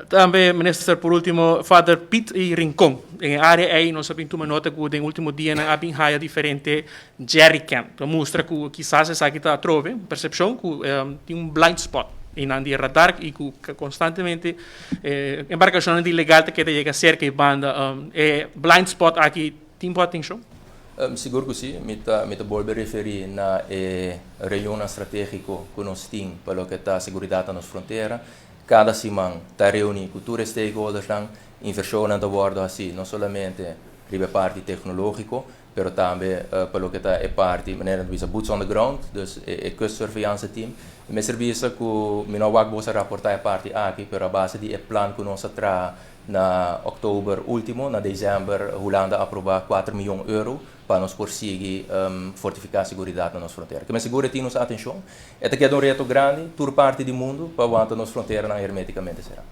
Tambe, Minister, por último, Vader Piet i Rincon. Den e área ei nos a bin tuma nota ku den último dianan a bin haya diferente jerrycan. Ta mustra ku kisas esaki ta atrobe, persepshon ku tin un blind spot einan di e radar i ku konstantemente embarkashonnan di ilegal ta keda yega serka e banda. E blind spot aki tin bo atenshon? Sigur ku si. Mi ta bolbe referí na e reunionnan stratégiko ku nos tin pa loke ta seguridat na nos frontera. Kada siman ta reuní ku tur e stakeholdersnan, invershonnan ta wòrdu hasí no solamente riba e parti teknológiko, pero tambe pa loke ta e parti, manera nan ta bisa, boots on the ground, dus e kustsurveillance team. Mi mester bisa ku mi no a wak boso a raportá e parti aki, pero a base di e plan ku nos a traha na òktober último, na desèmber Hulanda a aprobá 4 mion euro pa nos por sigui fortifiká seguridat na nos frontera. Ke men sigur e tin nos atenshon. E ta keda un reto grandi, tur parti di mundu, pa wanta nos fronteranan hermétikamente será.